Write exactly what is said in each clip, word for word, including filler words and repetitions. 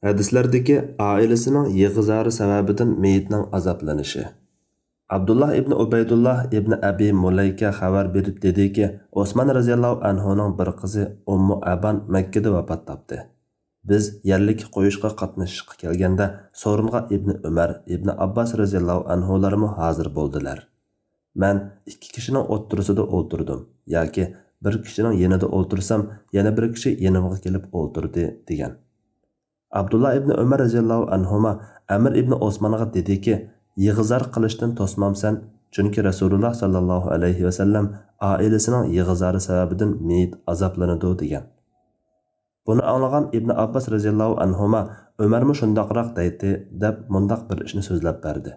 ھەدىسلەردىكى ئائىلىسىنىڭ يىغا-زارى سەۋەبىدىن مېيىتنىڭ ئازابلىنىشى. ئابدۇللا ئىبن ئۇبەيدۇللا ئىبن ئەبى مۇلەيكە خەۋەر بېرىپ دېدىكى، ئوسمان رەزىياللاھۇ ئەنھۇنىڭ بىر قىزى ئۇممۇ ئەبان مەككىدە ۋاپات تاپتى. بىز يەرلىك قويۇشقا قاتنىشىشقا كەلگەندە، سورۇنغا ئىبن ئۆمەر، ئىبن ئابباس رەزىياللاھۇ ئەنھۇلارمۇ ھازىر بولدىلەر. مەن ئىككى كىشىنىڭ ئوتتۇرىسىدا ئولتۇردۇم ياكى بىر كىشىنىڭ يېنىدا ئولتۇرسام، يەنە بىر كىشى يېنىمغا كېلىپ ئولتۇردى، دېگەن. ئابدۇللا ئىبن ئۆمەر رەزىياللاھۇ ئەنھۇما ئەمىر ئىبن ئوسمانغا دېدىكى، يىغا-زار قىلىشتىن توسمامسەن، چۈنكى رەسۇلۇللا ساللاللاھۇ ئەلەيھى ۋەسەللەم ئائىلىسىنىڭ يىغا-زارى سەۋەبىدىن مېيىت ئازابلىنىدۇ، دېگەن. بۇنى ئاڭلىغان ئىبن ئابباس رەزىياللاھۇ ئەنھۇما، ئۆمەرمۇ شۇنداقراق دەيتتى، دەپ مۇنداق بىر ئىشنى سۆزلەپ بەردى.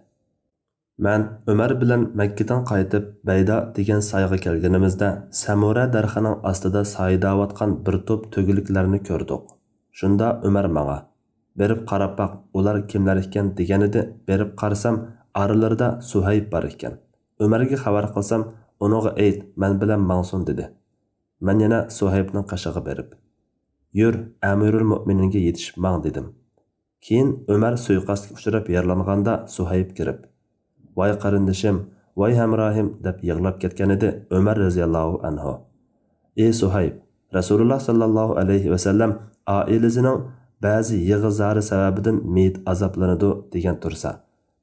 مەن ئۆمەر بىلەن مەككىدىن قايتىپ، بەيدا دېگەن سايغا كەلگىنىمىزدە، سەمۇرە دەرىخىنىڭ ئاستىدا سايىداۋاتقان بىر توپ تۆگىلىكلەرنى كۆردۇق. شۇندا ئۆمەر ماڭا، «بېرىپ قاراپ باق، ئۇلار كىملەر ئىكەن؟» دېگەنىدى. بېرىپ قارىسام، ئارىلىرىدا سۇھەيب بار ئىكەن. ئۆمەرگە خەۋەر قىلسام، «ئۇنىڭغا ئېيت، مەن بىلەن ماڭسۇن» دېدى. مەن يەنە سۇھەيبنىڭ قېشىغا بېرىپ، «يۈر، ئەمىرۇل مۆمىنىنگە يېتىشىپ ماڭ» دېدىم. كېيىن ئۆمەر سۇيىقەستكە ئۇچراپ يارىلانغاندا سۇھەيب كىرىپ، «ۋاي قېرىندىشىم، ۋاي ھەمراھىم» دەپ يىغلاپ كەتكەنىدى ئۆمەر رەزىياللاھۇ ئەنھۇ. «ئى سۇھەيب، رەسۇلۇللا ساللاللاھۇ ئەلەيھى ۋەسەللەم ئائىلىسىنىڭ بەزى يىغا-زارى سەۋەبىدىن مېيىت ئازابلىنىدۇ دېگەن تۇرسا،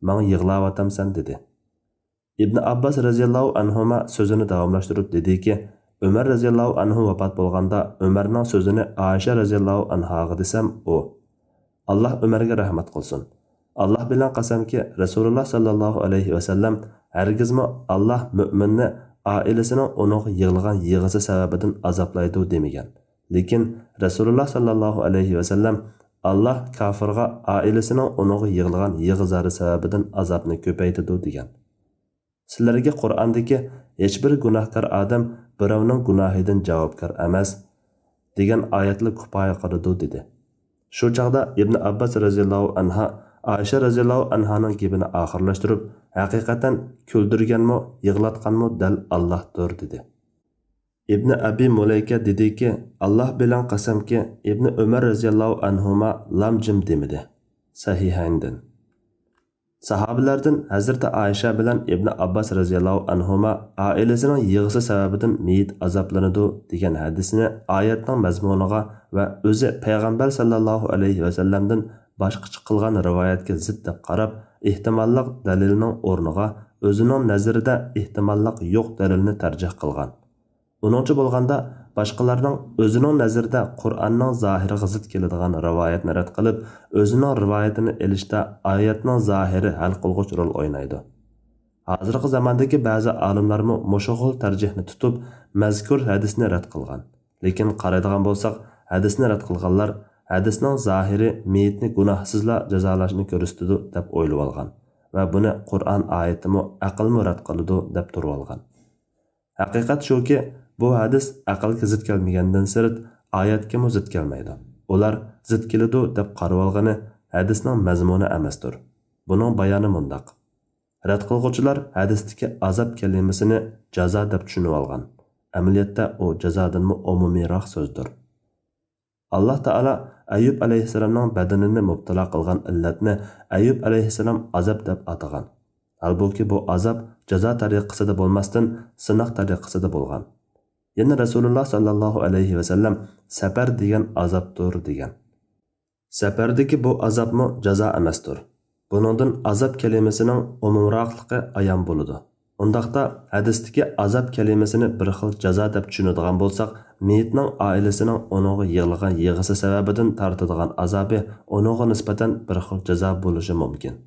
ماڭا يىغلاۋاتامسەن» دېدى. ئىبن ئابباس رەزىياللاھۇ ئەنھۇما سۆزىنى داۋاملاشتۇرۇپ دېدىكى، ئۆمەر رەزىياللاھۇ ئەنھۇ ۋاپات بولغاندا، ئۆمەرنىڭ سۆزىنى ئائىشە رەزىياللاھۇ ئەنھاغا دېسەم، ئۇ، «ئاللاھ ئۆمەرگە رەھمەت قىلسۇن. ئاللاھ بىلەن قەسەمكى، رەسۇلۇللا ساللاللاھۇ ئەلەيھى ۋەسەللەم ھەرگىزمۇ، ئاللاھ مۆمىننى ئائىلىسىنىڭ ئۇنىڭغا يىغلىغان يىغىسى سەۋەبىدىن ئازابلايدۇ دېمىگەن. لېكىن رەسۇلۇللا ساللاللاھۇ ئەلەيھى ۋەسەللەم، ئاللاھ كاپىرغا ئائىلىسىنىڭ ئۇنىڭغا يىغلىغان يىغا-زارى سەۋەبىدىن ئازابنى كۆپەيتىدۇ» دېگەن. «سىلەرگە قۇرئاندىكى ھېچبىر گۇناھكار ئادەم بىراۋنىڭ گۇناھىدىن جاۋابكار ئەمەس» دېگەن ئايەتلا كۇپايە قىلىدۇ، دېدى. شۇ چاغدا ئىبن ئابباس رەزىياللاھۇ ئەنھا ئائىشە رەزىياللاھۇ ئەنھانىڭ گېپىنى ئاخىرلاشتۇرۇپ، «ھەقىقەتەن كۈلدۈرگەنمۇ، يىغلاتقانمۇ دەل ئاللاھتۇر» دېدى. ئىبن ئەبى مۇلەيكە دېدىكى، «ئاللاھ بىلەن قەسەمكى، ئىبن ئۆمەر رەزىياللاھۇ ئەنھۇما لام-جىم دېمىدى.» سەھىھەيندىن. ساھابىلەردىن ھەزرىتى ئائىشە بىلەن ئىبن ئابباس رەزىياللاھۇ ئەنھۇما ئائىلىسىنىڭ يىغىسى سەۋەبىدىن مېيىت ئازابلىنىدۇ دېگەن ھەدىسنى ئايەتنىڭ مەزمۇنىغا ۋە ئۆزى پەيغەمبەر ساللاللاھۇ ئەلەيھى ۋەسەللەمدىن باشقىچە قىلغان رىۋايەتكە زىت دەپ قاراپ، ئېھتىماللىق دەلىلنىڭ ئورنىغا ئۆزىنىڭ نەزىرىدە ئېھتىماللىق يوق دەلىلنى تەرجىھ قىلغان. ئۇنىڭچە بولغاندا، باشقىلارنىڭ ئۆزىنىڭ نەزىرىدە قۇرئاننىڭ زاھىرىغا زىت كېلىدىغان رىۋايەتنى رەت قىلىپ، ئۆزىنىڭ رىۋايىتىنى ئېلىشتا ئايەتنىڭ زاھىرى ھەل قىلغۇچ رول ئوينايدۇ. ھازىرقى زاماندىكى بەزى ئالىملارمۇ مۇشۇ خىل تەرجىھنى تۇتۇپ، مەزكۇر ھەدىسنى رەت قىلغان. لېكىن قارايدىغان بولساق، ھەدىسنى رەت قىلغانلار ھەدىسنىڭ زاھىرى مېيىتنى گۇناھسىزلا جازالاشنى كۆرسىتىدۇ دەپ ئويلىۋالغان ۋە بۇنى قۇرئان ئايىتىمۇ، ئەقىلمۇ رەت قىلىدۇ دەپ تۇرۇۋالغان. ھەقىقەت شۇكى، بۇ ھەدىس ئەقىلگە زىت كەلمىگەندىن سىرت، ئايەتكىمۇ زىت كەلمەيدۇ. ئۇلار زىت كېلىدۇ دەپ قارىۋالغىنى ھەدىسنىڭ مەزمۇنى ئەمەستۇر. بۇنىڭ بايانى مۇنداق. رەت قىلغۇچىلار ھەدىستىكى ئازاب كەلىمىسىنى جازا دەپ چۈشىنىۋالغان. ئەمەلىيەتتە ئۇ جازادىنمۇ ئومۇمىيراق سۆزدۇر. ئاللاھ تائالا ئەييۇب ئەلەيھىسسالامنىڭ بەدىنىنى مۇپتىلا قىلغان ئىللەتنى ئەييۇب ئەلەيھىسسالام ئازاب دەپ ئاتىغان. ھالبۇكى، بۇ ئازاب جازا تەرىقىسىدە بولماستىن، سىناق تەرىقىسىدە بولغان. يەنە رەسۇلۇللا ساللاللاھۇ ئەلەيھى ۋەسەللەم، «سەپەر دېگەن ئازابتۇر» دېگەن. سەپەردىكى بۇ ئازابمۇ جازا ئەمەستۇر. بۇنىڭدىن ئازاب كەلىمىسىنىڭ ئومۇمراقلىقى ئايان بولىدۇ. ئۇنداقتا، ھەدىستىكى ئازاب كەلىمىسىنى بىر خىل جازا دەپ چۈشىنىدىغان بولساق، مېيىتنىڭ ئائىلىسىنىڭ ئۇنىڭغا يىغلىغان يىغىسى سەۋەبىدىن تارتىدىغان ئازابى ئۇنىڭغا نىسبەتەن بىر خىل جازا بولۇشى مۇمكىن.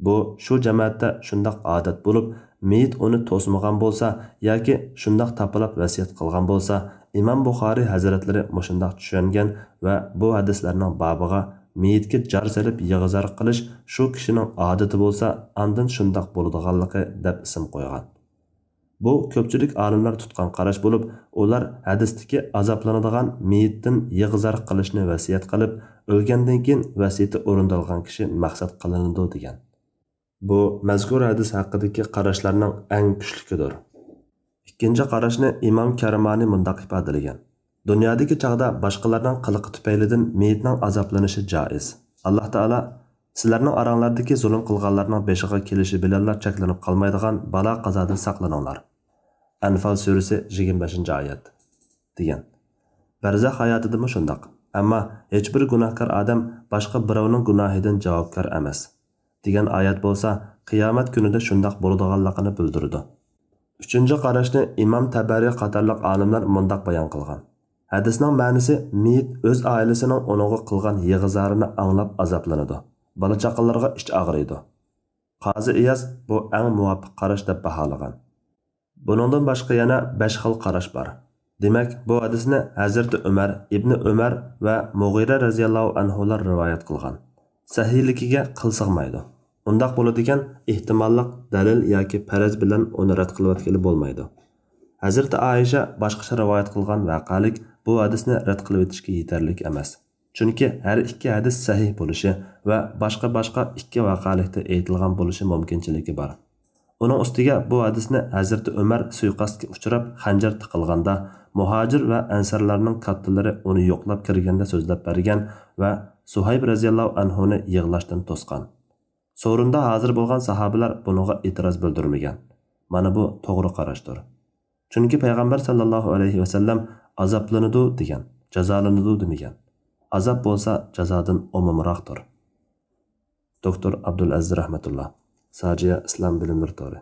بۇ شۇ جەمەتتە شۇنداق ئادەت بولۇپ، مېيىت ئۇنى توسمىغان بولسا ياكى شۇنداق تاپىلاپ ۋەسىيەت قىلغان بولسا، ئىمام بۇخارىي ھەزرەتلىرى مۇشۇنداق چۈشەنگەن ۋە بۇ ھەدىسلەرنىڭ بابىغا مېيىتكە جار سېلىپ يىغا-زار قىلىش شۇ كىشىنىڭ ئادىتى بولسا، ئاندىن شۇنداق بولىدىغانلىقى دەپ ئىسىم قويغان. بۇ كۆپچىلىك ئالىملار تۇتقان قاراش بولۇپ، ئۇلار ھەدىستىكى ئازابلىنىدىغان مېيىتتىن يىغا-زار قىلىشنى ۋەسىيەت قىلىپ، ئۆلگەندىن كېيىن ۋەسىيىتى ئورۇندالغان كىشى مەقسەت قىلىنىدۇ دېگەن. بۇ مەزكۇر ھەدىس ھەققىدىكى قاراشلارنىڭ ئەڭ كۈچلۈكىدۇر. ئىككىنچى قاراشنى ئىمام كەرمانى مۇنداق ئىپادىلىگەن: دۇنيادىكى چاغدا باشقىلارنىڭ قىلىقى تۈپەيلىدىن مېيىتنىڭ ئازابلىنىشى جائىز. ئاللاھ تائالا سىلەرنىڭ ئاراڭلاردىكى زۇلۇم قىلغانلارنىڭ بېشىغا كېلىشى بىلەنلا چەكلىنىپ قالمايدىغان بالا-قازادىن ساقلىنىڭلار. ئەنفال سۈرىسى، يىگىرمە بەشىنچى ئايەت، دېگەن. بەرزەخ ھاياتىدىمۇ شۇنداق. ئەمما ھېچبىر گۇناھكار ئادەم باشقا بىراۋنىڭ گۇناھىدىن جاۋابكار ئەمەس، دېگەن ئايەت بولسا قىيامەت كۈنىدە شۇنداق بولىدىغانلىقىنى بىلدۈرىدۇ. ئۈچىنچى قاراشنى ئىمام تەبەرى قاتارلىق ئالىملار مۇنداق بايان قىلغان: ھەدىسنىڭ مەنىسى، مېيىت ئۆز ئائىلىسىنىڭ ئۇنىڭغا قىلغان يىغا-زارىنى ئاڭلاپ ئازابلىنىدۇ، بالا-چاقىلىرىغا ئىچ ئاغرىيدۇ. قازى ئىياز بۇ ئەڭ مۇۋاپىق قاراش دەپ باھالىغان. بۇنىڭدىن باشقا يەنە بەش خىل قاراش بار. دېمەك، بۇ ھەدىسنى ھەزرىتى ئۆمەر، ئىبنى ئۆمەر ۋە مۇغىرە رەزىياللاھۇ ئەنھۇلار رىۋايەت قىلغان. سەھىھلىكىگە قىل سىغمايدۇ. ئۇنداق بولىدىكەن، ئېھتىماللىق دەلىل ياكى پەرەز بىلەن ئۇنى رەت قىلىۋەتكىلى بولمايدۇ. ھەزرىتى ئائىشە باشقىچە رىۋايەت قىلغان ۋەقەلىك بۇ ھەدىسنى رەت قىلىۋېتىشكە يېتەرلىك ئەمەس. چۈنكى ھەر ئىككى ھەدىس سەھىھ بولۇشى ۋە باشقا-باشقا ئىككى ۋەقەلىكتە ئېيتىلغان بولۇشى مۇمكىنچىلىكى بار. ئۇنىڭ ئۈستىگە بۇ ھەدىسنى ھەزرىتى ئۆمەر سۇيىقەستكە ئۇچراپ خەنجەر تىقىلغاندا، مۇھاجىر ۋە ئەنسارلارنىڭ كاتتىلىرى ئۇنى يوقلاپ كىرگەندە سۆزلەپ بەرگەن ۋە سۇھەيب رەزىياللاھۇ ئەنھۇنى يىغلاشتىن توسقان. سورۇندا ھازىر بولغان ساھابىلەر بۇنىڭغا ئېتىراز بىلدۈرمىگەن. مانا بۇ توغرا قاراشتۇر. چۈنكى پەيغەمبەر ساللاللاھۇ ئەلەيھى ۋەسەللەم ئازابلىنىدۇ دېگەن، جازالىنىدۇ دېمىگەن. ئازاب بولسا جازادىن ئومۇمراقتۇر. دوكتور ئابدۇلئەزىز رەھمەتۇللا، ساجىيا ئىسلام بىلىملىرى تورى.